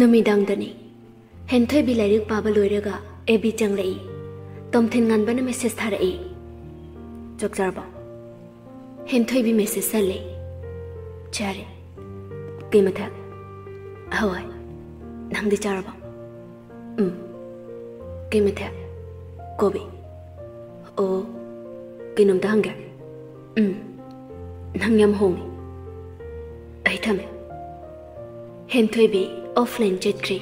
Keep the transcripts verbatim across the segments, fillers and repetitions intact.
ꯅꯨꯃꯤꯗꯥꯡꯗꯅꯤ꯫ ꯍꯦꯟꯊꯣꯏꯕꯤ ꯂꯥꯏꯔꯤꯛ ꯄꯥꯕ ꯂꯣꯏꯔꯒ ꯑꯦꯕꯤ ꯆꯪꯂꯛꯏ꯫ ꯇꯣꯝꯊꯤꯟ ꯉꯥꯟꯕꯅ ꯃꯦꯁꯦꯖ ꯊꯥꯔꯛꯏ꯫ "ꯆꯥꯛ ꯆꯥꯔꯕꯣ?" ꯍꯦꯟꯊꯣꯏꯕꯤ ꯃꯦꯁꯦꯖ ꯍꯜꯂꯦ꯫ "ꯆꯥꯔꯦ꯫ ꯀꯩ ꯃꯊꯦꯜ?" "ꯍꯋꯥꯏ꯫ ꯅꯪꯗꯤ ꯆꯥꯔꯕꯣ?" "ꯎꯝ꯫ ꯀꯩ ꯃꯊꯦꯜ?" "ꯀꯣꯕꯤ꯫ ꯑꯣ, ꯀꯩꯅꯣꯝꯇ ꯍꯪꯒꯦ?" "ꯎꯝ꯫ ꯅꯪ ꯌꯥꯝ ꯍꯣꯡꯉꯤ꯫ ꯑꯩ ꯊꯝꯃꯦ꯫" ꯍꯦꯟꯊꯣꯏꯕꯤ ꯑꯣꯐꯂꯥꯏꯟ ꯆꯠꯈ꯭ꯔꯦ꯫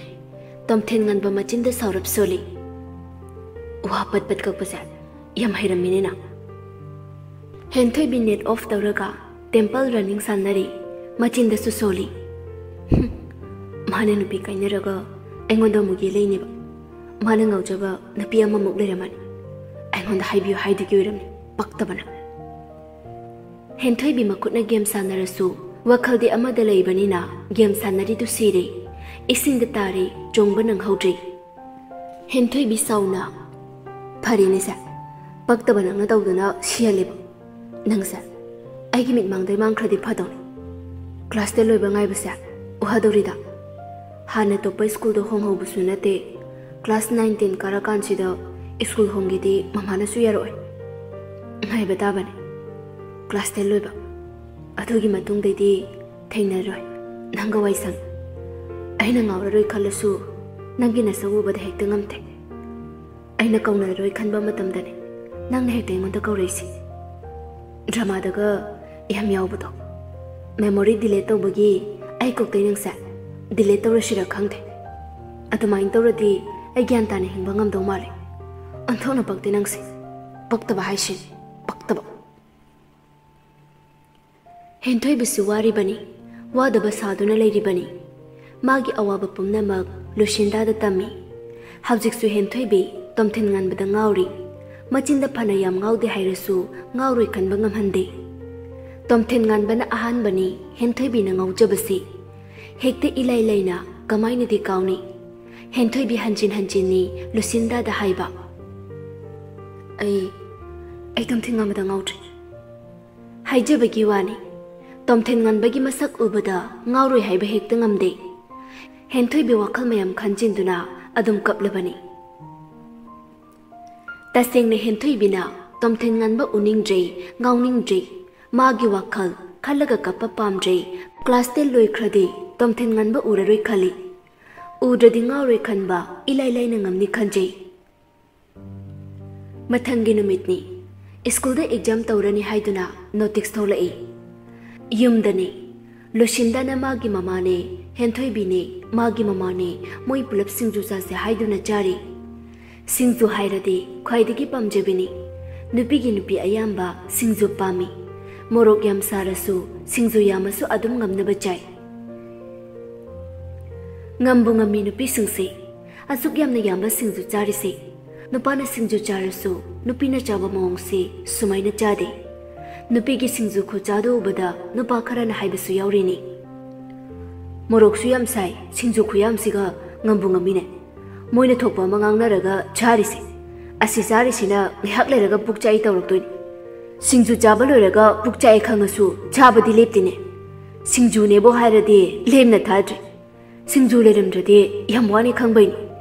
ꯇꯣꯝꯊꯤꯟ ꯉꯥꯟꯕ ꯃꯆꯤꯟꯗ ꯁꯥꯎꯔꯞ ꯁꯣꯜꯂꯤ꯫ "ꯋꯥ ꯄꯠ ꯄꯠ ꯀꯛꯄꯁꯦ ꯌꯥꯝ ꯍꯩꯔꯝꯃꯤꯅꯦ ꯅꯪ꯫" ꯍꯦꯟꯊꯣꯏꯕꯤ ꯅꯦꯠ ꯑꯣꯐ ꯇꯧꯔꯒ ꯇꯦꯝꯄꯜ ꯔꯟꯅꯤꯡ ꯁꯥꯟꯅꯔꯤ꯫ ꯃꯆꯤꯟꯗꯁꯨ ꯁꯣꯜꯂꯤ꯫ "ꯍꯨꯝ, ꯃꯥꯅ ꯅꯨꯄꯤ ꯀꯥꯏꯅꯔꯒ ꯑꯩꯉꯣꯟꯗ ꯑꯃꯨꯛ ꯌꯦꯠꯂꯛꯏꯅꯦꯕ꯫ ꯃꯥꯅ ꯉꯥꯎꯖꯕ ꯅꯨꯄꯤ ꯑꯃꯃꯨꯛ ꯂꯩꯔꯝꯃꯅꯤ꯫ ꯑꯩꯉꯣꯟꯗ ꯍꯥꯏꯕꯤꯌꯨ ꯍꯥꯏꯗꯨꯒꯤ ꯑꯣꯏꯔꯝꯅꯤ꯫ ꯄꯛꯇꯕꯅ꯫" ꯍꯦꯟꯊꯣꯏꯕꯤ ꯃꯈꯨꯠꯅ ꯒꯦꯝ ꯁꯥꯟꯅꯔꯁꯨ ꯋꯥꯈꯜꯗꯤ ꯑꯃꯗ ꯂꯩꯕꯅꯤꯅ ꯒꯦꯝ ꯁꯥꯟꯅꯔꯤꯗꯨ ꯁꯤꯔꯦ꯫ ꯏꯁꯤꯡꯗ ꯇꯥꯔꯦ, ꯆꯣꯡꯕ ꯅꯪꯍꯧꯗ꯭ꯔꯦ꯫ ꯍꯦꯟꯊꯣꯏꯕꯤ ꯁꯥꯎꯅ, "ꯐꯔꯦꯅꯦꯁꯦ, ꯄꯛꯇꯕ ꯅꯪꯅ ꯇꯧꯗꯅ ꯁꯤꯍꯜꯂꯦꯕ꯫ ꯅꯪꯁꯦ ꯑꯩꯒꯤ ꯃꯤꯠꯃꯥꯡꯗꯩ ꯃꯥꯡꯈ꯭ꯔꯗꯤ ꯐꯗꯧꯅꯤ꯫ ꯀ꯭ꯂꯥꯁ ꯇꯦꯟ ꯂꯣꯏꯕ ꯉꯥꯏꯕꯁꯦ ꯋꯥꯗꯧꯔꯤꯗ꯫ ꯍꯥꯟꯅ ꯇꯣꯞꯄ ꯁ꯭ꯀꯨꯜꯗ ꯍꯣꯡꯍꯧꯕꯁꯨ ꯅꯠꯇꯦ꯫ ꯀ꯭ꯂꯥꯁ ꯅꯥꯏꯟ, ꯇꯦꯟ ꯀꯥꯔꯀꯥꯟꯁꯤꯗ ꯁ꯭ꯀꯨꯜ ꯍꯣꯡꯒꯦꯗꯤ ꯃꯃꯥꯅꯁꯨ ꯌꯥꯔꯛꯑꯣꯏ꯫ ꯉꯥꯏꯕ ꯇꯥꯕꯅꯤ꯫ ꯀ꯭ꯂꯥꯁ ꯇꯦꯟ ꯂꯣꯏꯕ꯫ ꯑꯗꯨꯒꯤ ꯃꯇꯨꯡꯗꯩꯗꯤ ꯊꯦꯡꯅꯔꯣꯏ꯫ ꯅꯪꯒ ꯋꯥꯏ ꯁꯪ꯫ ꯑꯩꯅ ꯉꯥꯎꯔꯔꯣꯏ ꯈꯜꯂꯁꯨ ꯅꯪꯒꯤ ꯅꯁꯛ ꯎꯕꯗ ꯍꯦꯛꯇ ꯉꯝꯗꯦ꯫ ꯑꯩꯅ ꯀꯧꯅꯔꯔꯣꯏ ꯈꯟꯕ ꯃꯇꯝꯗꯅꯦ ꯅꯪꯅ ꯍꯦꯛꯇ ꯑꯩꯉꯣꯟꯗ ꯀꯧꯔꯛꯏꯁꯦ꯫ ꯗ꯭ꯔꯃꯥꯗꯒ ꯌꯥꯝ ꯌꯥꯎꯕꯗꯣ꯫ ꯃꯦꯃꯣꯔꯤ ꯗꯤꯂꯦꯠ ꯇꯧꯕꯒꯤ ꯑꯩ ꯀꯣꯛꯇꯩ ꯅꯪꯁꯦ ꯗꯤꯂꯦꯠ ꯇꯧꯔꯁꯤꯔ ꯈꯪꯗꯦ꯫ ꯑꯗꯨꯃꯥꯏꯅ ꯇꯧꯔꯗꯤ ꯑꯩ ꯒ꯭ꯌꯥꯟ ꯇꯥꯅ ꯍꯤꯡꯕ ꯉꯝꯗꯧ ꯃꯥꯜꯂꯦ꯫ ꯑꯣꯟꯊꯣꯛꯅ ꯄꯛꯇꯦ ꯅꯪꯁꯦ꯫ ꯄꯛꯇꯕ ꯍꯥꯏꯁꯤꯅꯤ, ꯄꯛꯇꯕ꯫" ꯍꯦꯟꯊꯣꯏꯕꯁꯨ ꯋꯥꯔꯤꯕꯅꯤ, ꯋꯥꯗꯕ ꯁꯥꯗꯨꯅ ꯂꯩꯔꯤꯕꯅꯤ꯫ ꯃꯥꯒꯤ ꯑꯋꯥꯕ ꯄꯨꯝꯅꯃꯛ ꯂꯨꯁꯤꯟꯗꯥꯗ ꯇꯝꯃꯤ꯫ ꯍꯧꯖꯤꯛꯁꯨ ꯍꯦꯟꯊꯣꯏꯕꯤ ꯇꯣꯝꯊꯤꯟ ꯉꯥꯟꯕꯗ ꯉꯥꯎꯔꯤ꯫ ꯃꯆꯤꯟꯗ ꯐꯅ ꯌꯥꯝ ꯉꯥꯎꯗꯦ ꯍꯥꯏꯔꯁꯨ ꯉꯥꯎꯔꯣꯏ ꯈꯟꯕ ꯉꯝꯍꯟꯗꯦ꯫ ꯇꯣꯝꯊꯤꯟ ꯉꯥꯟꯕꯅ ꯑꯍꯥꯟꯕꯅꯤ ꯍꯦꯟꯊꯣꯏꯕꯤꯅ ꯉꯥꯎꯖꯕꯁꯤ꯫ ꯍꯦꯛꯇ ꯏꯂꯥꯏ ꯂꯥꯏꯅ ꯀꯃꯥꯏꯅꯗꯤ ꯀꯥꯎꯅꯤ? ꯍꯦꯟꯊꯣꯏꯕꯤ ꯍꯟꯖꯤꯟ ꯍꯟꯖꯤꯟꯅꯤ ꯂꯨꯁꯤꯟꯗꯥꯗ ꯍꯥꯏꯕ꯫ "ꯑꯩ, ꯑꯩ ꯇꯣꯝꯊꯤꯟ ꯉꯥꯟꯕꯗ ꯉꯥꯎꯗ꯭ꯔꯤ꯫" ꯍꯥꯏꯖꯕꯒꯤ ꯋꯥꯅꯤ꯫ ꯇꯣꯝꯊꯤꯟ ꯉꯥꯟꯕꯒꯤ ꯃꯁꯛ ꯎꯕꯗ ꯉꯥꯎꯔꯣꯏ ꯍꯥꯏꯕ ꯍꯦꯛꯇ ꯉꯝꯗꯦ꯫ ꯍꯦꯟꯊꯣꯏꯕꯤ ꯋꯥꯈꯜ ꯃꯌꯥꯝ ꯈꯟꯖꯤꯟꯗꯨꯅ ꯑꯗꯨꯝ ꯀꯞꯂꯕꯅꯤ꯫ ꯇꯁꯦꯡꯅ ꯍꯦꯟꯊꯣꯏꯕꯤꯅ ꯇꯣꯝꯊꯤꯟ ꯉꯟꯕ ꯎꯅꯤꯡꯗ꯭ꯔꯦ, ꯉꯥꯎꯅꯤꯡꯗ꯭ꯔꯦ꯫ ꯃꯥꯒꯤ ꯋꯥꯈꯜ ꯈꯜꯂꯒ ꯀꯞꯄ ꯄꯥꯝꯗ꯭ꯔꯦ꯫ ꯀ꯭ꯂꯥꯁ ꯇꯦꯟ ꯂꯣꯏꯈ꯭ꯔꯗꯤ ꯇꯣꯝꯊꯤꯟ ꯉꯟꯕ ꯎꯔꯔꯣꯏ ꯈꯜꯂꯤ꯫ ꯎꯗ꯭ꯔꯗꯤ ꯉꯥꯎꯔꯣꯏ ꯈꯟꯕ ꯏꯂꯥꯏ ꯂꯥꯏꯅ ꯉꯝꯅꯤ ꯈꯟꯖꯩ꯫ ꯃꯊꯪꯒꯤ ꯅꯨꯃꯤꯠꯅꯤ꯫ ꯁ꯭ꯀꯨꯜꯗ ꯑꯦꯛꯖꯥꯝ ꯇꯧꯔꯅꯤ ꯍꯥꯏꯗꯨꯅ ꯅꯣꯇꯤꯁ ꯊꯣꯛꯂꯛꯏ꯫ ꯌꯨꯝꯗꯅꯤ꯫ ꯂꯨꯁꯤꯟꯗꯥꯅ ꯃꯥꯒꯤ ꯃꯃꯥꯅꯦ, ꯍꯦꯟꯊꯣꯏꯕꯤꯅꯦ, ꯃꯥꯒꯤ ꯃꯃꯥꯅꯦ, ꯃꯣꯏ ꯄꯨꯂꯞ ꯁꯤꯡꯖꯨ ꯆꯥꯁꯦ ꯍꯥꯏꯗꯨꯅ ꯆꯥꯔꯤ꯫ ꯁꯤꯡꯖꯨ ꯍꯥꯏꯔꯗꯤ ꯈ꯭ꯋꯥꯏꯗꯒꯤ ꯄꯥꯝꯖꯕꯤꯅꯤ꯫ ꯅꯨꯄꯤꯒꯤ ꯅꯨꯄꯤ ꯑꯌꯥꯝꯕ ꯁꯤꯡꯖꯨ ꯄꯥꯝꯃꯤ꯫ ꯃꯣꯔꯣꯛ ꯌꯥꯝ ꯁꯥꯔꯁꯨ ꯁꯤꯡꯖꯨ ꯌꯥꯝꯃꯁꯨ ꯑꯗꯨꯝ ꯉꯝꯅꯕ ꯆꯥꯏ꯫ ꯉꯝꯕꯨ ꯉꯝꯃꯤ ꯅꯨꯄꯤꯁꯤꯡꯁꯦ꯫ ꯑꯁꯨꯛ ꯌꯥꯝꯅ ꯌꯥꯝꯕ ꯁꯤꯡꯖꯨ ꯆꯥꯔꯤꯁꯦ꯫ ꯅꯨꯄꯥꯅ ꯁꯤꯡꯖꯨ ꯆꯥꯔꯁꯨ ꯅꯨꯄꯤꯅ ꯆꯥꯕ ꯃꯑꯣꯡꯁꯦ ꯁꯨꯃꯥꯏꯅ ꯆꯥꯗꯦ꯫ ꯅꯨꯄꯤꯒꯤ ꯁꯤꯡꯖꯨ ꯈꯨꯆꯥꯗꯨ ꯎꯕꯗ ꯅꯨꯄꯥ ꯈꯔꯅ ꯍꯥꯏꯕꯁꯨ ꯌꯥꯎꯔꯤꯅꯤ꯫ "ꯃꯣꯔꯣꯛꯁꯨ ꯌꯥꯝ ꯁꯥꯏ, ꯁꯤꯡꯖꯨ ꯈꯨꯌꯥꯝꯁꯤꯒ ꯉꯝꯕꯨ ꯉꯝꯃꯤꯅꯦ꯫ ꯃꯣꯏꯅ ꯊꯣꯛꯄ ꯑꯃ ꯉꯥꯡꯅꯔꯒ ꯆꯥꯔꯤꯁꯦ꯫ ꯑꯁꯤ ꯆꯥꯔꯤꯁꯤꯅ ꯉꯥꯏꯍꯥꯛ ꯂꯩꯔꯒ ꯄꯨꯛ ꯆꯥꯛꯏ ꯇꯧꯔꯛꯇꯣꯏꯅꯤ꯫ ꯁꯤꯡꯖꯨ ꯆꯥꯕ ꯂꯣꯏꯔꯒ ꯄꯨꯛ ꯆꯥꯛꯑꯦ ꯈꯪꯉꯁꯨ ꯆꯥꯕꯗꯤ ꯂꯦꯞꯇꯦꯅꯦ꯫ ꯁꯤꯡꯖꯨꯅꯦꯕꯨ ꯍꯥꯏꯔꯗꯤ ꯂꯦꯝꯅ ꯊꯥꯗ꯭ꯔꯦ꯫ ꯁꯤꯡꯖꯨ ꯂꯩꯔꯝꯗ꯭ꯔꯗꯤ ꯌꯥꯝ ꯋꯥꯅꯤ ꯈꯪꯕꯩꯅꯤ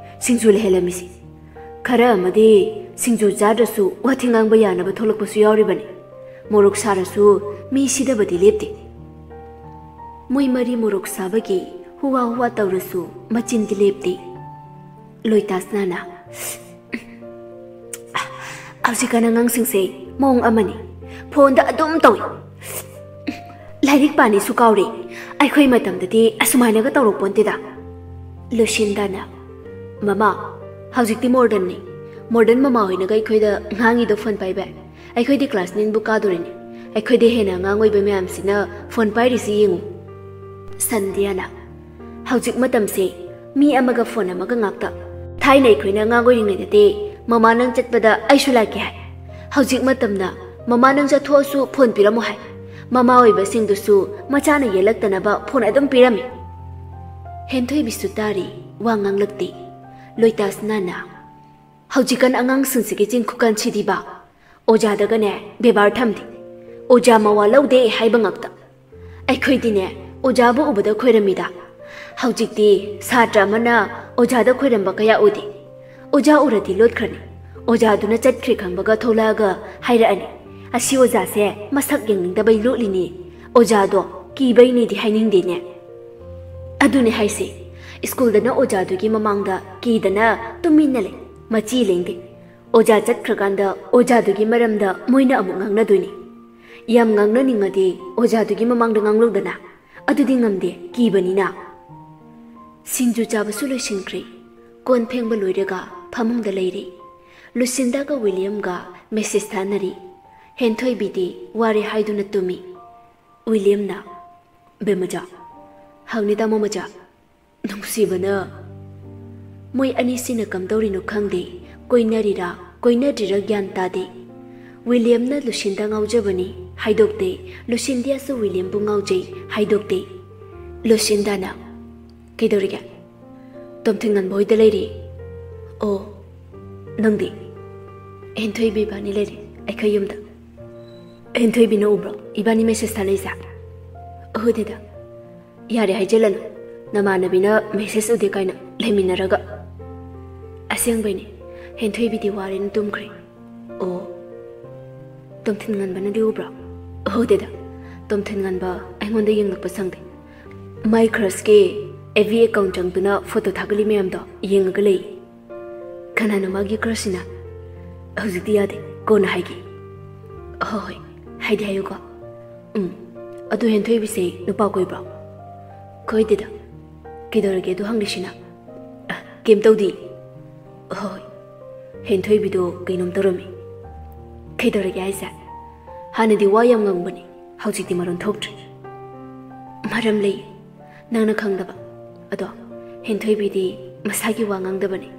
ꯁꯤꯡꯖꯨ ꯂꯩꯍꯜꯂꯝꯃꯤꯁꯦ꯫ ꯈꯔ ꯑꯃꯗꯤ ꯁꯤꯡꯖꯨ ꯆꯥꯗ꯭ꯔꯁꯨ ꯋꯥꯊꯤ ꯉꯥꯡꯕ ꯌꯥꯅꯕ ꯊꯣꯛꯂꯛꯄꯁꯨ ꯌꯥꯎꯔꯤꯕꯅꯤ꯫ ꯃꯣꯔꯣꯛ ꯁꯥꯔꯁꯨ ꯃꯤ ꯁꯤꯗꯕꯗꯤ ꯂꯦꯞꯇꯦ꯫ ꯃꯣꯏ ꯃꯔꯤ ꯃꯣꯔꯣꯛ ꯁꯥꯕꯒꯤ ꯍꯨꯋꯥ ꯍꯨꯋꯥ ꯇꯧꯔꯁꯨ ꯃꯆꯤꯟꯗꯤ ꯂꯦꯞꯇꯦ꯫ ꯂꯣꯏꯇꯥꯁꯅꯥꯅ, "ꯍꯧꯖꯤꯛꯀꯥꯟ ꯑꯉꯥꯡꯁꯤꯡꯁꯦ ꯃꯑꯣꯡ ꯑꯃꯅꯤ꯫ ꯐꯣꯟꯗ ꯑꯗꯨꯝ ꯇꯧꯏ꯫ ꯂꯥꯏꯔꯤꯛ ꯄꯥꯅꯤꯁꯨ ꯀꯥꯎꯔꯦ꯫ ꯑꯩꯈꯣꯏ ꯃꯇꯝꯗꯗꯤ ꯑꯁꯨꯃꯥꯏꯅꯒ ꯇꯧꯔꯛꯄꯣꯟꯇꯦꯗ꯫" ꯂꯨꯁꯤꯟꯗꯥꯅ, "ꯃꯃꯥ, ꯍꯧꯖꯤꯛꯇꯤ ꯃꯣꯗꯔꯟꯅꯤ꯫ ꯃꯣꯗꯔꯟ ꯃꯃꯥ ꯍꯣꯏꯅꯒ ꯑꯩꯈꯣꯏꯗ ꯉꯥꯡꯉꯤꯗꯣ ꯐꯣꯟ ꯄꯥꯏꯕ꯫ ꯑꯩꯈꯣꯏꯗꯤ ꯀ꯭ꯂꯥꯁ ꯅꯥꯏꯟꯕꯨ ꯀꯥꯗꯣꯔꯤꯅꯤ꯫ ꯑꯩꯈꯣꯏꯗ ꯍꯦꯟꯅ ꯑꯉꯥꯡ ꯑꯣꯏꯕ ꯃꯌꯥꯝꯁꯤꯅ ꯐꯣꯟ ꯄꯥꯏꯔꯤꯁꯤ ꯌꯦꯡꯉꯨ꯫" ꯁꯟꯙ꯭ꯌꯥꯅ, "ꯍꯧꯖꯤꯛ ꯃꯇꯝꯁꯦ ꯃꯤ ꯑꯃꯒ ꯐꯣꯟ ꯑꯃꯒ ꯉꯥꯛꯇ꯫ ꯊꯥꯏꯅ ꯑꯩꯈꯣꯏꯅ ꯑꯉꯥꯡ ꯑꯣꯏꯔꯤꯉꯩꯗꯗꯤ ꯃꯃꯥ ꯅꯪ ꯆꯠꯄꯗ ꯑꯩꯁꯨ ꯂꯥꯛꯀꯦ ꯍꯥꯏ꯫ ꯍꯧꯖꯤꯛ ꯃꯇꯝꯅ ꯃꯃꯥ ꯅꯪ ꯆꯠꯊꯣꯛꯑꯁꯨ ꯐꯣꯟ ꯄꯤꯔꯝꯃꯣ ꯍꯥꯏ꯫ ꯃꯃꯥ ꯑꯣꯏꯕꯁꯤꯡꯗꯨꯁꯨ ꯃꯆꯥꯅ ꯌꯦꯜꯂꯛꯇꯅꯕ ꯐꯣꯟ ꯑꯗꯨꯝ ꯄꯤꯔꯝꯃꯤ꯫" ꯍꯦꯟꯊꯣꯏꯕꯤꯁꯨ ꯇꯥꯔꯤ, ꯋꯥ ꯉꯥꯡꯂꯛꯇꯦ꯫ ꯂꯣꯏꯇꯥꯁꯅꯥꯅ, "ꯍꯧꯖꯤꯛꯀꯥꯟ ꯑꯉꯥꯡꯁꯤꯡꯁꯤꯒꯤ ꯆꯤꯟ ꯈꯨꯀꯟꯁꯤꯗꯤꯕ꯫ ꯑꯣꯖꯥꯗꯒꯅꯦ ꯕꯦꯕꯥꯔ ꯊꯝꯗꯦ꯫ ꯑꯣꯖꯥ ꯃꯋꯥ ꯂꯧꯗꯦ ꯍꯥꯏꯕ ꯉꯥꯛꯇ꯫ ꯑꯩꯈꯣꯏꯗꯤꯅꯦ ꯑꯣꯖꯥꯕꯨ ꯎꯕꯗ ꯈꯣꯏꯔꯝꯃꯤꯗ꯫ ꯍꯧꯖꯤꯛꯇꯤ ꯁꯥꯇ꯭ꯔ ꯑꯃꯅ ꯑꯣꯖꯥꯗ ꯈꯣꯏꯔꯝꯕ ꯀꯌꯥ ꯎꯗꯦ꯫ ꯑꯣꯖꯥ ꯎꯔꯗꯤ ꯂꯣꯠꯈ꯭ꯔꯅꯤ꯫ ꯑꯣꯖꯥꯗꯨꯅ ꯆꯠꯈ꯭ꯔꯦ ꯈꯪꯕꯒ ꯊꯣꯛꯂꯛꯑꯒ ꯍꯥꯏꯔꯛꯑꯅꯤ, "ꯑꯁꯤ ꯑꯣꯖꯥꯁꯦ ꯃꯁꯛ ꯌꯦꯡꯅꯤꯡꯗꯕꯩ ꯂꯣꯠꯂꯤꯅꯤ꯫ ꯑꯣꯖꯥꯗꯣ ꯀꯤꯕꯩꯅꯤꯗꯤ ꯍꯥꯏꯅꯤꯡꯗꯦꯅꯦ꯫" ꯑꯗꯨꯅꯦ ꯍꯥꯏꯁꯦ, ꯁ꯭ꯀꯨꯜꯗꯅ ꯑꯣꯖꯥꯗꯨꯒꯤ ꯃꯃꯥꯡꯗ ꯀꯤꯗꯅ ꯇꯨꯃꯤꯟꯅ ꯂꯩ, ꯃꯆꯤ ꯂꯦꯡꯗꯦ꯫ ꯑꯣꯖꯥ ꯆꯠꯈ꯭ꯔꯀꯥꯟꯗ ꯑꯣꯖꯥꯗꯨꯒꯤ ꯃꯔꯝꯗ ꯃꯣꯏꯅ ꯑꯃꯨꯛ ꯉꯥꯡꯅꯗꯣꯏꯅꯤ꯫ ꯌꯥꯝ ꯉꯥꯡꯅꯅꯤꯡꯉꯗꯤ ꯑꯣꯖꯥꯗꯨꯒꯤ ꯃꯃꯥꯡꯗ ꯉꯥꯡꯂꯧꯗꯅ꯫ ꯑꯗꯨꯗꯤ ꯉꯝꯗꯦ, ꯀꯤꯕꯅꯤꯅ꯫ ꯁꯤꯡꯖꯨ ꯆꯥꯕꯁꯨ ꯂꯣꯏꯁꯤꯟꯈ꯭ꯔꯦ꯫ ꯀꯣꯟ ꯐꯦꯡꯕ ꯂꯣꯏꯔꯒ ꯐꯃꯨꯡꯗ ꯂꯩꯔꯦ꯫ ꯂꯨꯁꯤꯟꯗꯥꯒ ꯋꯤꯂꯤꯌꯝꯒ ꯃꯦꯁꯦꯖ ꯊꯥꯅꯔꯤ꯫ ꯍꯦꯟꯊꯣꯏꯕꯤꯗꯤ ꯋꯥꯔꯦ ꯍꯥꯏꯗꯨꯅ ꯇꯨꯝꯃꯤ꯫ ꯋꯤꯂꯤꯌꯝꯅ, "ꯕꯦꯃꯆꯥ, ꯍꯪꯅꯤ ꯇꯥꯃꯣ ꯃꯆꯥ, ꯅꯨꯡꯁꯤꯕꯅ꯫" ꯃꯣꯏ ꯑꯅꯤꯁꯤꯅ ꯀꯝꯗꯧꯔꯤꯅꯣ ꯈꯪꯗꯦ, ꯀꯣꯏꯅꯔꯤꯔꯥ ꯀꯣꯏꯅꯗ꯭ꯔꯤꯔꯥ ꯒ꯭ꯌꯥꯟ ꯇꯥꯗꯦ꯫ ꯋꯤꯂꯤꯌꯝꯅ ꯂꯨꯁꯤꯟꯗꯥ ꯉꯥꯎꯖꯕꯅꯤ ꯍꯥꯏꯗꯣꯛꯇꯦ, ꯂꯨꯁꯤꯟꯗꯥꯁꯨ ꯋꯤꯂꯤꯌꯝꯕꯨ ꯉꯥꯎꯖꯩ ꯍꯥꯏꯗꯣꯛꯇꯦ꯫ ꯂꯨꯁꯤꯟꯗꯥꯅ, "ꯀꯩꯗꯧꯔꯤꯒꯦ?" "ꯇꯣꯝꯊꯤꯟ ꯉꯟꯕ ꯍꯣꯏꯗ ꯂꯩꯔꯤ꯫" "ꯑꯣ, ꯅꯪꯗꯤ?" "ꯍꯦꯟꯊꯣꯏꯕꯤ ꯏꯕꯥꯅꯤ ꯂꯩꯔꯤ ꯑꯩꯈꯣꯏ ꯌꯨꯝꯗ꯫" "ꯍꯦꯟꯊꯣꯏꯕꯤꯅ ꯎꯕ꯭ꯔꯣ ꯏꯕꯥꯅꯤ ꯃꯦꯁꯦꯖ ꯊꯥꯅꯩꯁꯦ?" "ꯎꯗꯦꯗ꯫" "ꯌꯥꯔꯦ ꯍꯥꯏꯖꯤꯜꯂꯅꯨ, ꯅꯃꯥꯟꯅꯕꯤꯅ ꯃꯦꯁꯦꯖ ꯎꯗꯦ ꯀꯥꯏꯅ ꯂꯩꯃꯤꯟꯅꯔꯒ꯫" "ꯑꯁꯦꯡꯕꯩꯅꯦ, ꯍꯦꯟꯊꯣꯏꯕꯤꯗꯤ ꯋꯥꯔꯦꯅ ꯇꯨꯝꯈ꯭ꯔꯦ꯫" "ꯑꯣ, ꯇꯣꯝꯊꯤꯟ ꯉꯟꯕꯅꯗꯤ ꯎꯕ꯭ꯔꯣ?" "ꯎꯗꯦꯗ, ꯇꯣꯝꯊꯤꯟ ꯉꯟꯕ ꯑꯩꯉꯣꯟꯗ ꯌꯦꯡꯂꯛꯄ ꯁꯪꯗꯦ꯫ ꯃꯥꯏ ꯈ꯭ꯔꯁꯀꯤ ꯑꯦꯐ ꯕꯤ ꯑꯦꯀꯥꯎꯟ ꯆꯪꯗꯨꯅ ꯐꯣꯇꯣ ꯊꯥꯒꯠꯂꯤ ꯃꯌꯥꯝꯗꯣ ꯌꯦꯡꯉꯒ ꯂꯩ꯫" "ꯀꯅꯥꯅꯣ ꯃꯥꯒꯤ ꯀ꯭ꯔꯁꯁꯤꯅ?" "ꯍꯧꯖꯤꯛꯇꯤ ꯌꯥꯗꯦ, ꯀꯣꯟꯅ ꯍꯥꯏꯒꯦ꯫" "ꯍꯣꯏ ꯍꯣꯏ, ꯍꯥꯏꯗꯤ ꯍꯥꯏꯌꯨꯀꯣ꯫" "ꯎꯝ, ꯑꯗꯨ ꯍꯦꯟꯊꯣꯏꯕꯤꯁꯦ ꯅꯨꯄꯥ ꯀꯣꯏꯕ꯭ꯔꯣ?" "ꯀꯣꯏꯗꯦꯗ꯫" "ꯀꯩꯗꯧꯔꯒꯦ ꯑꯗꯨ ꯍꯪꯂꯤꯁꯤꯅ?" "ꯑ, ꯀꯩꯝ ꯇꯧꯗꯦ꯫" "ꯍꯣꯏ, ꯍꯦꯟꯊꯣꯏꯕꯤꯗꯣ ꯀꯩꯅꯣꯝ ꯇꯧꯔꯝꯃꯤ꯫" "ꯀꯩꯗꯧꯔꯒꯦ ꯍꯥꯏꯁꯦ? ꯍꯥꯟꯅꯗꯤ ꯋꯥ ꯌꯥꯝ ꯉꯥꯡꯕꯅꯤ, ꯍꯧꯖꯤꯛꯇꯤ ꯃꯔꯣꯟ ꯊꯣꯛꯇ꯭ꯔꯦ꯫" "ꯃꯔꯝ ꯂꯩ, ꯅꯪꯅ ꯈꯪꯗꯕ꯫ ꯑꯗꯣ ꯍꯦꯟꯊꯣꯏꯕꯤꯗꯤ ꯃꯁꯥꯒꯤ ꯋꯥ ꯉꯥꯡꯗꯕꯅꯤ꯫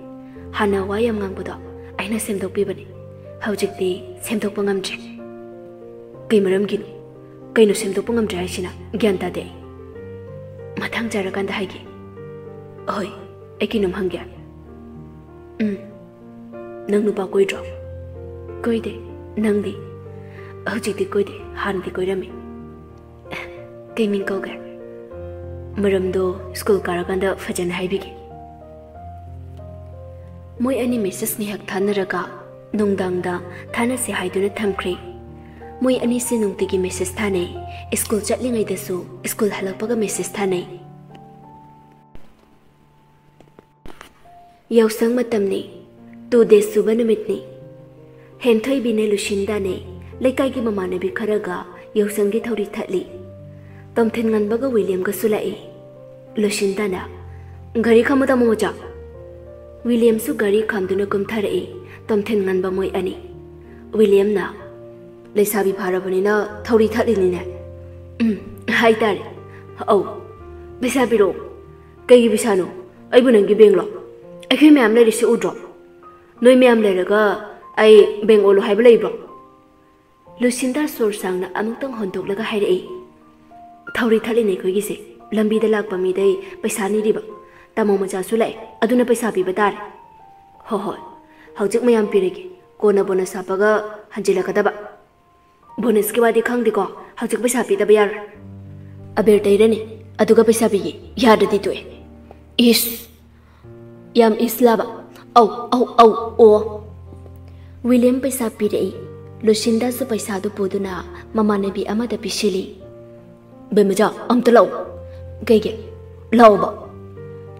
ꯍꯥꯟꯅ ꯋꯥ ꯌꯥꯝ ꯉꯥꯡꯕꯗꯣ ꯑꯩꯅ ꯁꯦꯝꯗꯣꯛꯄꯤꯕꯅꯤ꯫ ꯍꯧꯖꯤꯛꯇꯤ ꯁꯦꯝꯗꯣꯛꯄ ꯉꯝꯗ꯭ꯔꯦ꯫" "ꯀꯩ ꯃꯔꯝꯒꯤꯅꯣ? ꯀꯩꯅꯣ ꯁꯦꯝꯗꯣꯛꯄ ꯉꯝꯗ꯭ꯔꯦ ꯍꯥꯏꯁꯤꯅ? ꯒ꯭ꯌꯥꯟ ꯇꯥꯗꯦ ꯑꯩ꯫" "ꯃꯊꯪ ꯆꯥꯔꯀꯥꯟꯗ ꯍꯥꯏꯒꯦ꯫" "ꯍꯣꯏ, ꯑꯩ ꯀꯩꯅꯣꯝ ꯍꯪꯒꯦ꯫" "ꯎꯝ, ꯅꯪ ꯅꯨꯄꯥ ꯀꯣꯏꯗ꯭ꯔꯣ?" "ꯀꯣꯏꯗꯦ꯫" "ꯅꯪꯗꯤ?" "ꯍꯧꯖꯤꯛꯇꯤ ꯀꯣꯏꯗꯦ, ꯍꯥꯟꯅꯗꯤ ꯀꯣꯏꯔꯝꯃꯤ꯫" "ꯀꯩ ꯃꯤꯡ ꯀꯧꯒꯦ?" ꯃꯔꯝꯗꯣ ꯁ꯭ꯀꯨꯜ ꯀꯥꯔꯀꯥꯟꯗ ꯐꯖꯅ ꯍꯥꯏꯕꯤꯒꯦ꯫ ꯃꯣꯏ ꯑꯅꯤ ꯃꯦꯁꯦꯖ ꯉꯥꯏꯍꯥꯛ ꯊꯥꯅꯔꯒ ꯅꯨꯡꯗꯥꯡꯗ ꯊꯥꯅꯁꯦ ꯍꯥꯏꯗꯨꯅ ꯊꯝꯈ꯭ꯔꯦ꯫ ꯃꯣꯏ ꯑꯅꯤꯁꯦ ꯅꯨꯡꯇꯤꯒꯤ ꯃꯦꯁꯦꯖ ꯊꯥꯅꯩ꯫ ꯁ꯭ꯀꯨꯜ ꯆꯠꯂꯤꯉꯩꯗꯁꯨ, ꯁ꯭ꯀꯨꯜ ꯍꯜꯂꯛꯄꯒ ꯃꯦꯁꯦꯖ ꯊꯥꯅꯩ꯫ ꯌꯥꯎꯁꯪ ꯃꯇꯝꯅꯤ꯫ ꯇꯨ ꯗꯦꯖ ꯁꯨꯕ ꯅꯨꯃꯤꯠꯅꯤ꯫ ꯍꯦꯟꯊꯣꯏꯕꯤꯅꯦ ꯂꯨꯁꯤꯟꯗꯥꯅꯦ ꯂꯩꯀꯥꯏꯒꯤ ꯃꯃꯥꯟꯅꯕꯤ ꯈꯔꯒ ꯌꯥꯎꯁꯪꯒꯤ ꯊꯧꯔꯤ ꯊꯠꯂꯤ꯫ ꯇꯣꯝꯊꯤꯟ ꯉꯟꯕꯒ ꯋꯤꯂꯤꯌꯝꯒꯁꯨ ꯂꯥꯛꯏ꯫ ꯂꯨꯁꯤꯟꯗꯥꯅ, "ꯒꯥꯔꯤ ꯈꯥꯝꯃꯨ ꯇꯥꯃꯣ ꯃꯆꯥ꯫" ꯋꯤꯂꯤꯌꯝꯁꯨ ꯒꯥꯔꯤ ꯈꯥꯝꯗꯨꯅ ꯀꯨꯝꯊꯔꯛꯏ꯫ ꯇꯣꯝꯊꯤꯟ ꯉꯟꯕ ꯃꯣꯏ ꯑꯅꯤ꯫ ꯋꯤꯂꯤꯌꯝꯅ, "ꯂꯩꯁꯥꯕꯤ ꯐꯥꯔꯕꯅꯤꯅ ꯊꯧꯔꯤ ꯊꯠꯂꯤꯅꯤꯅꯦ꯫" "ꯎꯝ, ꯍꯥꯏꯇꯥꯔꯦ꯫" "ꯑꯧ, ꯄꯩꯁꯥ ꯄꯤꯔꯛꯑꯣ꯫" "ꯀꯩꯒꯤ ꯄꯩꯁꯥꯅꯣ? ꯑꯩꯕꯨ ꯅꯪꯒꯤ ꯕꯦꯡꯂꯣ? ꯑꯩꯈꯣꯏ ꯃꯌꯥꯝ ꯂꯩꯔꯤꯁꯤ ꯎꯗ꯭ꯔꯣ? ꯅꯣꯏ ꯃꯌꯥꯝ ꯂꯩꯔꯒ ꯑꯩ ꯕꯦꯡ ꯑꯣꯜꯂꯣ ꯍꯥꯏꯕ ꯂꯩꯕ꯭ꯔꯣ?" ꯂꯨꯁꯤꯟꯗꯥ ꯁꯣꯔ ꯁꯥꯡꯅ ꯑꯃꯨꯛꯇꯪ ꯍꯣꯟꯗꯣꯛꯂꯒ ꯍꯥꯏꯔꯛꯏ, "ꯊꯧꯔꯤ ꯊꯠꯂꯤꯅꯦ ꯑꯩꯈꯣꯏꯒꯤꯁꯦ꯫ ꯂꯝꯕꯤꯗ ꯂꯥꯛꯄ ꯃꯤꯗꯩ ꯄꯩꯁꯥ ꯅꯤꯔꯤꯕ꯫ ꯇꯥꯃꯣ ꯃꯆꯥꯁꯨ ꯂꯥꯛꯑꯦ, ꯑꯗꯨꯅ ꯄꯩꯁꯥ ꯄꯤꯕ ꯇꯥꯔꯦ꯫" "ꯍꯣ ꯍꯣꯏ, ꯍꯧꯖꯤꯛ ꯃꯌꯥꯝ ꯄꯤꯔꯒꯦ, ꯀꯣꯟꯅ ꯕꯣꯅꯁ ꯍꯥꯞꯄꯒ ꯍꯟꯖꯤꯜꯂꯛꯀꯗꯕ꯫" "ꯕꯣꯅꯁꯀꯤ ꯋꯥꯗꯤ ꯈꯪꯗꯦꯀꯣ, ꯍꯧꯖꯤꯛ ꯄꯩꯁꯥ ꯄꯤꯗꯕ ꯌꯥꯔꯣꯏ꯫" "ꯑꯕꯦꯔ ꯇꯩꯔꯅꯤ, ꯑꯗꯨꯒ ꯄꯩꯁꯥ ꯄꯤꯒꯦ, ꯌꯥꯗ꯭ꯔꯗꯤ ꯇꯣꯛꯑꯦ꯫" "ꯏꯁ, ꯌꯥꯝ ꯏꯁ ꯂꯥꯕ꯫ ꯑꯧ, ꯑꯧ, ꯑꯧ, ꯑꯣ꯫" ꯋꯤꯂꯤꯌꯝ ꯄꯩꯁꯥ ꯄꯤꯔꯛꯏ꯫ ꯂꯨꯁꯤꯟꯗꯥꯁꯨ ꯄꯩꯁꯥꯗꯨ ꯄꯨꯗꯨꯅ ꯃꯃꯥꯟꯅꯕꯤ ꯑꯃꯗ ꯄꯤꯁꯤꯜꯂꯤ꯫ "ꯕꯦꯝꯃꯆꯥ, ꯑꯝꯇ ꯂꯥꯛꯑꯣ꯫" "ꯀꯩꯒꯤ? ꯂꯥꯛꯑꯣꯕ꯫"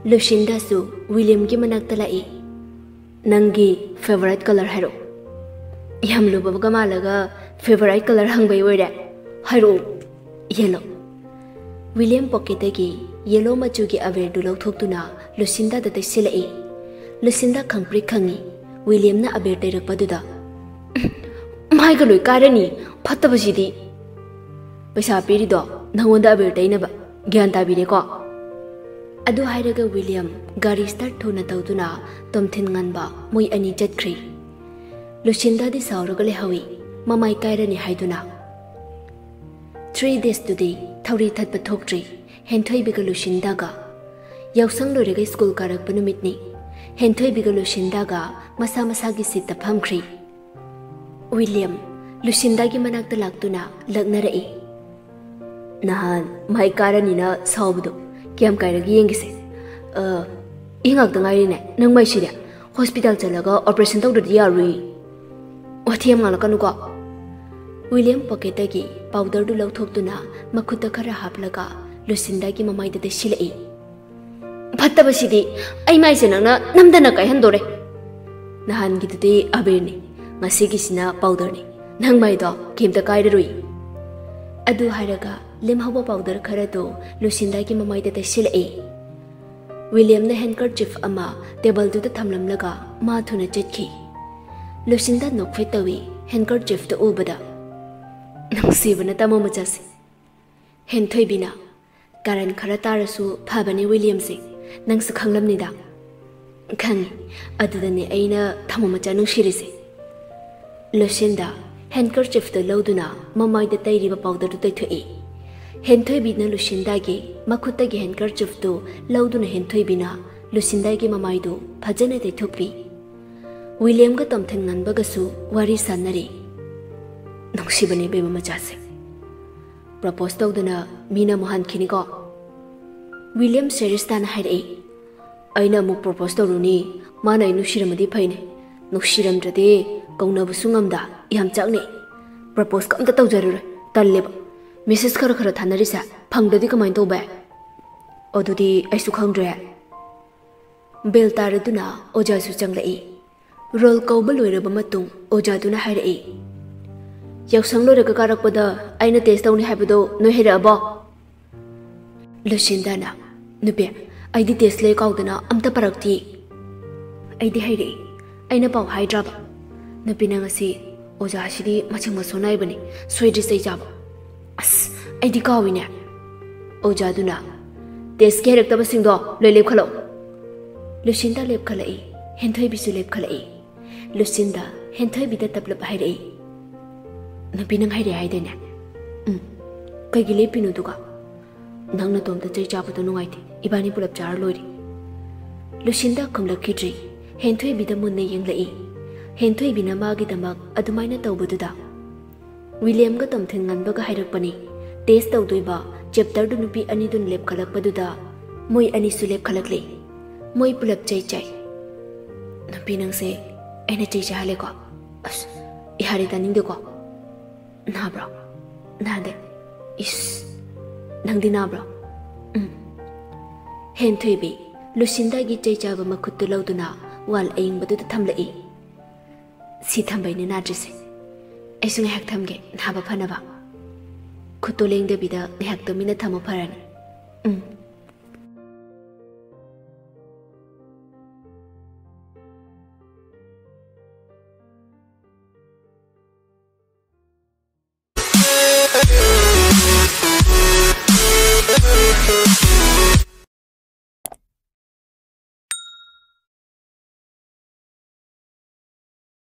ꯂꯨꯁꯤꯟꯗꯥꯁꯨ ꯋꯤꯂꯤꯌꯝꯒꯤ ꯃꯅꯥꯛꯇ ꯂꯥꯛꯏ꯫ "ꯅꯪꯒꯤ ꯐꯦꯚꯣꯔꯥꯏꯠ ꯀꯂꯔ ꯍꯥꯏꯔꯛꯑꯣ꯫" "ꯌꯥꯝ ꯂꯨꯕꯒ ꯃꯥꯜꯂꯒ ꯐꯦꯚꯣꯔꯥꯏꯠ ꯀꯂꯔ ꯍꯪꯕꯩ ꯑꯣꯏꯔꯦ꯫ ꯍꯥꯏꯔꯛꯑꯣ꯫" "ꯌꯦꯜꯂꯣ꯫" ꯋꯤꯂꯤꯌꯝ ꯄꯣꯀꯦꯠꯇꯒꯤ ꯌꯦꯜꯂꯣ ꯃꯆꯨꯒꯤ ꯑꯕꯦꯔꯗꯨ ꯂꯧꯊꯣꯛꯇꯨꯅ ꯂꯨꯁꯤꯟꯗꯥꯗ ꯇꯩꯁꯤꯜꯂꯛꯏ꯫ ꯂꯨꯁꯤꯟꯗꯥ ꯈꯪꯄ꯭ꯔꯤꯛ ꯈꯪꯉꯤ ꯋꯤꯂꯤꯌꯝꯅ ꯑꯕꯦꯔ ꯇꯩꯔꯛꯄꯗꯨꯗ꯫ "ꯃꯥꯏꯒ ꯂꯣꯏ ꯀꯥꯏꯔꯅꯤ, ꯐꯠꯇꯕꯁꯤꯗꯤ꯫" "ꯄꯩꯁꯥ ꯄꯤꯔꯤꯗꯣ ꯅꯪꯉꯣꯟꯗ ꯑꯕꯦꯔ ꯇꯩꯅꯕ, ꯒ꯭ꯌꯥꯟ ꯇꯥꯕꯤꯔꯦꯀꯣ?" ꯑꯗꯨ ꯍꯥꯏꯔꯒ ꯋꯤꯂꯤꯌꯝ ꯒꯥꯔꯤ ꯁ꯭ꯇꯥꯔꯠ ꯊꯨꯅ ꯇꯧꯗꯨꯅ ꯇꯣꯝꯊꯤꯟ ꯉꯟꯕ ꯃꯣꯏ ꯑꯅꯤ ꯆꯠꯈ꯭ꯔꯤ꯫ ꯂꯨꯁꯤꯟꯗꯥꯗꯤ ꯁꯥꯎꯔꯒ ꯂꯩꯍꯧꯏ, ꯃꯃꯥꯏ ꯀꯥꯏꯔꯅꯤ ꯍꯥꯏꯗꯨꯅ꯫ ꯊ꯭ꯔꯤ ꯗꯦꯖꯇꯨꯗꯤ ꯊꯧꯔꯤ ꯊꯠꯄ ꯊꯣꯛꯇ꯭ꯔꯤ ꯍꯦꯟꯊꯣꯏꯕꯤꯒ ꯂꯨꯁꯤꯟꯗꯥꯒ꯫ ꯌꯥꯎꯁꯪ ꯂꯣꯏꯔꯒ ꯁ꯭ꯀꯨꯜ ꯀꯥꯔꯛꯄ ꯅꯨꯃꯤꯠꯅꯤ꯫ ꯍꯦꯟꯊꯣꯏꯕꯤꯒ ꯂꯨꯁꯤꯟꯗꯥꯒ ꯃꯁꯥ ꯃꯁꯥꯒꯤ ꯁꯤꯠꯇ ꯐꯝꯈ꯭ꯔꯤ꯫ ꯋꯤꯂꯤꯌꯝ ꯂꯨꯁꯤꯟꯗꯥꯒꯤ ꯃꯅꯥꯛꯇ ꯂꯥꯛꯇꯨꯅ ꯂꯛꯅꯔꯛꯏ꯫ "ꯅꯍꯥꯟ ꯃꯥꯏ ꯀꯥꯔꯅꯤꯅ ꯁꯥꯎꯕꯗꯣ ꯀꯌꯥꯝ ꯀꯥꯏꯔꯒꯦ ꯌꯦꯡꯒꯦꯁꯦ꯫ ꯑ, ꯏ ꯉꯥꯛꯇ ꯉꯥꯏꯔꯤꯅꯦ꯫ ꯅꯪ ꯃꯥꯏꯁꯤꯗꯤ ꯍꯣꯁꯄꯤꯇꯥꯜ ꯆꯠꯂꯒ ꯑꯣꯄꯔꯦꯁꯟ ꯇꯧꯗ꯭ꯔꯗꯤ ꯌꯥꯔꯣꯏ꯫ ꯋꯥꯊꯤ ꯌꯥꯝ ꯉꯥꯡꯂꯛꯀꯅꯨꯀꯣ꯫ ꯋꯤꯂꯤꯌꯝ ꯄꯣꯀꯦꯠꯇꯒꯤ ꯄꯥꯎꯗꯔꯗꯨ ꯂꯧꯊꯣꯛꯇꯨꯅ ꯃꯈꯨꯠꯇ ꯈꯔ ꯍꯥꯞꯂꯒ ꯂꯨꯁꯤꯟꯗꯥꯒꯤ ꯃꯃꯥꯏꯗ ꯇꯩꯁꯤꯜꯂꯛꯏ꯫ "ꯐꯠꯇꯕꯁꯤꯗꯤ, ꯑꯩ ꯃꯥꯏꯁꯦ ꯅꯪꯅ ꯅꯝꯗꯅ ꯀꯥꯏꯍꯟꯗꯣꯔꯦ꯫ ꯅꯍꯥꯟꯒꯤꯗꯨꯗꯤ ꯑꯕꯤꯔꯅꯤ, ꯉꯁꯤꯒꯤꯁꯤꯅ ꯄꯥꯎꯗꯔꯅꯤ꯫ ꯅꯪ ꯃꯥꯏꯗꯣ ꯀꯩꯝꯇ ꯀꯥꯏꯔꯔꯣꯏ꯫" ꯑꯗꯨ ꯍꯥꯏꯔꯒ ꯂꯦꯝꯍꯧꯕ ꯄꯥꯎꯗꯔ ꯈꯔꯗꯨ ꯂꯨꯁꯤꯟꯗꯥꯒꯤ ꯃꯃꯥꯏꯗ ꯇꯩꯁꯤꯜꯂꯛꯏ꯫ ꯋꯤꯂꯤꯌꯝꯅ ꯍꯦꯟꯀꯔꯆꯤꯐ ꯑꯃ ꯇꯦꯕꯜꯗꯨꯗ ꯊꯝꯂꯝꯂꯒ ꯃꯥ ꯊꯨꯅ ꯆꯠꯈꯤ꯫ ꯂꯨꯁꯤꯟꯗꯥ ꯅꯣꯛꯐꯦꯠ ꯇꯧꯏ ꯍꯦꯟꯀꯔꯆꯤꯐꯇꯨ ꯎꯕꯗ꯫ "ꯅꯨꯡꯁꯤꯕꯅ ꯇꯥꯃꯣ ꯃꯆꯥꯁꯦ꯫" ꯍꯦꯟꯊꯣꯏꯕꯤꯅ, "ꯀꯥꯔꯟ ꯈꯔ ꯇꯥꯔꯁꯨ ꯐꯕꯅꯦ ꯋꯤꯂꯤꯌꯝꯁꯦ, ꯅꯪꯁꯨ ꯈꯪꯂꯝꯅꯤꯗ꯫" "ꯈꯪꯉꯤ, ꯑꯗꯨꯗꯅꯦ ꯑꯩꯅ ꯊꯃꯣ ꯃꯆꯥ ꯅꯨꯡꯁꯤꯔꯤꯁꯦ꯫" ꯂꯨꯁꯤꯟꯗꯥ ꯍꯦꯟꯀꯔꯆꯤꯐꯇꯨ ꯂꯧꯗꯨꯅ ꯃꯃꯥꯏꯗ ꯇꯩꯔꯤꯕ ꯄꯥꯎꯗꯔꯗꯨ ꯇꯩꯊꯣꯛꯏ꯫ ꯍꯦꯟꯊꯣꯏꯕꯤꯅ ꯂꯨꯁꯤꯟꯗꯥꯒꯤ ꯃꯈꯨꯠꯇꯒꯤ ꯍꯦꯟꯀꯔꯆꯤꯐꯇꯨ ꯂꯧꯗꯨꯅ ꯍꯦꯟꯊꯣꯏꯕꯤꯅ ꯂꯨꯁꯤꯟꯗꯥꯒꯤ ꯃꯃꯥꯏꯗꯨ ꯐꯖꯅ ꯇꯩꯊꯣꯛꯄꯤ꯫ ꯋꯤꯂꯤꯌꯝꯒ ꯇꯣꯝꯊꯤꯟ ꯉꯟꯕꯒꯁꯨ ꯋꯥꯔꯤ ꯁꯥꯟꯅꯔꯤ꯫ "ꯅꯨꯡꯁꯤꯕꯅꯦ ꯏꯕꯦꯝꯃ ꯃꯆꯥꯁꯦ꯫ ꯄ꯭ꯔꯄꯣꯁ ꯇꯧꯗꯅ ꯃꯤꯅ ꯑꯃꯨꯛ ꯍꯟꯈꯤꯅꯤꯀꯣ꯫" ꯋꯤꯂꯤꯌꯝ ꯁꯦꯔꯤꯌꯁ ꯇꯥꯅ ꯍꯥꯏꯔꯛꯏ꯫ "ꯑꯩꯅ ꯑꯃꯨꯛ ꯄ꯭ꯔꯄꯣꯁ ꯇꯧꯔꯨꯅꯤ, ꯃꯥꯅ ꯑꯩ ꯅꯨꯡꯁꯤꯔꯝꯃꯗꯤ ꯐꯩꯅꯦ꯫ ꯅꯨꯡꯁꯤꯔꯝꯗ꯭ꯔꯗꯤ ꯀꯧꯅꯕꯁꯨ ꯉꯝꯗ ꯌꯥꯝ ꯆꯥꯛꯅꯩ꯫ ꯄ꯭ꯔꯄꯣꯁꯀ ꯑꯝꯇ ꯇꯧꯖꯔꯨꯔꯦ, ꯇꯜꯂꯦꯕ꯫ ꯃꯦꯁꯦꯖ ꯈꯔ ꯈꯔ ꯊꯥꯅꯔꯤꯁꯦ ꯐꯪꯗ꯭ꯔꯗꯤ ꯀꯃꯥꯏꯅ ꯇꯧꯕ?" "ꯑꯗꯨꯗꯤ ꯑꯩꯁꯨ ꯈꯪꯗ꯭ꯔꯦ꯫" ꯕꯦꯜ ꯇꯥꯔꯗꯨꯅ ꯑꯣꯖꯥꯁꯨ ꯆꯪꯂꯛꯏ꯫ ꯔꯣꯜ ꯀꯧꯕ ꯂꯣꯏꯔꯕ ꯃꯇꯨꯡ ꯑꯣꯖꯥꯗꯨꯅ ꯍꯥꯏꯔꯛꯏ, "ꯌꯥꯎꯁꯪ ꯂꯣꯏꯔꯒ ꯀꯥꯔꯛꯄꯗ ꯑꯩꯅ ꯇꯦꯁ ꯇꯧꯅꯤ ꯍꯥꯏꯕꯗꯣ ꯅꯣꯏ ꯍꯩꯔꯛꯑꯕꯣ?" ꯂꯨꯁꯤꯟꯗꯥꯅ, "ꯅꯨꯄꯤ, ꯑꯩꯗꯤ ꯇꯦꯁ ꯂꯩ ꯀꯥꯎꯗꯅ ꯑꯝꯇ ꯄꯥꯔꯛꯇꯦ꯫" "ꯑꯩꯗꯤ ꯍꯩꯔꯛꯏ, ꯑꯩꯅ ꯄꯥꯎ ꯍꯥꯏꯗ꯭ꯔꯕ?" "ꯅꯨꯄꯤ, ꯅꯪ ꯑꯁꯤ ꯑꯣꯖꯥꯁꯤꯗꯤ ꯃꯆꯤꯡ ꯃꯁꯣ ꯅꯥꯏꯕꯅꯤ, ꯁꯣꯏꯗ꯭ꯔꯤ ꯆꯩ ꯆꯥꯕ꯫" "ꯑꯁ, ꯑꯩꯗꯤ ꯀꯥꯎꯏꯅꯦ꯫" ꯑꯣꯖꯥꯗꯨꯅ, "ꯇꯦꯁꯀꯤ ꯍꯩꯔꯛꯇꯕꯁꯤꯡꯗꯣ ꯂꯣꯏ ꯂꯦꯞꯈꯠꯂꯛꯎ꯫" ꯂꯨꯁꯤꯟꯗꯥ ꯂꯦꯞꯈꯠꯂꯛꯏ, ꯍꯦꯟꯊꯣꯏꯕꯤꯁꯨ ꯂꯦꯞꯈꯠꯂꯛꯏ꯫ ꯂꯨꯁꯤꯟꯗꯥ ꯍꯦꯟꯊꯣꯏꯕꯤꯗ ꯇꯞꯂꯞ ꯍꯥꯏꯔꯛꯏ, "ꯅꯨꯄꯤ, ꯅꯪ ꯍꯩꯔꯛꯑꯦ ꯍꯥꯏꯗꯥꯏꯅꯦ?" "ꯎꯝ, ꯀꯩꯒꯤ ꯂꯦꯞꯄꯤꯅꯣ ꯑꯗꯨꯒ?" "ꯅꯪ ꯅꯇꯣꯝꯇ ꯆꯩ ꯆꯥꯕꯗꯣ ꯅꯨꯡꯉꯥꯏꯇꯦ, ꯏꯕꯥꯅꯤ ꯄꯨꯂꯞ ꯆꯥꯔ ꯂꯣꯏꯔꯦ꯫" ꯂꯨꯁꯤꯟꯗꯥ ꯈꯨꯝꯂꯛꯈꯤꯗ꯭ꯔꯤ꯫ ꯍꯦꯟꯊꯣꯏꯕꯤꯗ ꯃꯨꯟꯅ ꯌꯦꯡꯂꯛꯏ꯫ ꯍꯦꯟꯊꯣꯏꯕꯤꯅ ꯃꯥꯒꯤꯗꯃꯛ ꯑꯗꯨꯃꯥꯏꯅ ꯇꯧꯕꯗꯨꯗ ꯋꯤꯂꯤꯌꯝꯒ ꯇꯣꯝꯊꯤꯟ ꯉꯟꯕꯒ ꯍꯥꯏꯔꯛꯄꯅꯤ꯫ ꯇꯦꯁ ꯇꯧꯗꯣꯏꯕ ꯆꯦꯞꯇꯔꯗꯨ ꯅꯨꯄꯤ ꯑꯅꯤꯗꯨꯅ ꯂꯦꯞꯈꯠꯂꯛꯄꯗꯨꯗ ꯃꯣꯏ ꯑꯅꯤꯁꯨ ꯂꯦꯞꯈꯠꯂꯛꯂꯦ꯫ ꯃꯣꯏ ꯄꯨꯂꯞ ꯆꯩ ꯆꯥꯏ꯫ "ꯅꯨꯄꯤ, ꯅꯪꯁꯦ ꯑꯩꯅ ꯆꯩ ꯆꯥꯍꯜꯂꯦꯀꯣ?" "ꯑꯁ, ꯌꯥꯔꯦ, ꯇꯥꯅꯤꯡꯗꯦꯀꯣ꯫ ꯅꯥꯕ꯭ꯔꯣ?" "ꯅꯥꯗꯦ꯫" "ꯏꯁ, ꯅꯪꯗꯤ ꯅꯥꯕ꯭ꯔꯣ?" "ꯎꯝ꯫" ꯍꯦꯟꯊꯣꯏꯕꯤ ꯂꯨꯁꯤꯟꯗꯥꯒꯤ ꯆꯩ ꯆꯥꯕ ꯃꯈꯨꯠꯇꯨ ꯂꯧꯗꯨꯅ ꯋꯥꯜ ꯑꯌꯤꯡꯕꯗꯨꯗ ꯊꯝꯂꯛꯏ꯫ "ꯁꯤ ꯊꯝꯕꯩꯅꯦ ꯅꯥꯗ꯭ꯔꯤꯁꯦ꯫ ꯑꯩꯁꯨ ꯉꯥꯏꯍꯥꯛ ꯊꯝꯒꯦ, ꯅꯥꯕ ꯐꯅꯕ꯫ ꯈꯨꯠꯇꯣ ꯂꯦꯡꯗꯕꯤꯗ ꯉꯥꯏꯍꯥꯛ ꯇꯨꯃꯤꯟꯅ ꯊꯝꯃꯣ, ꯐꯔꯅꯤ꯫" "ꯎꯝ,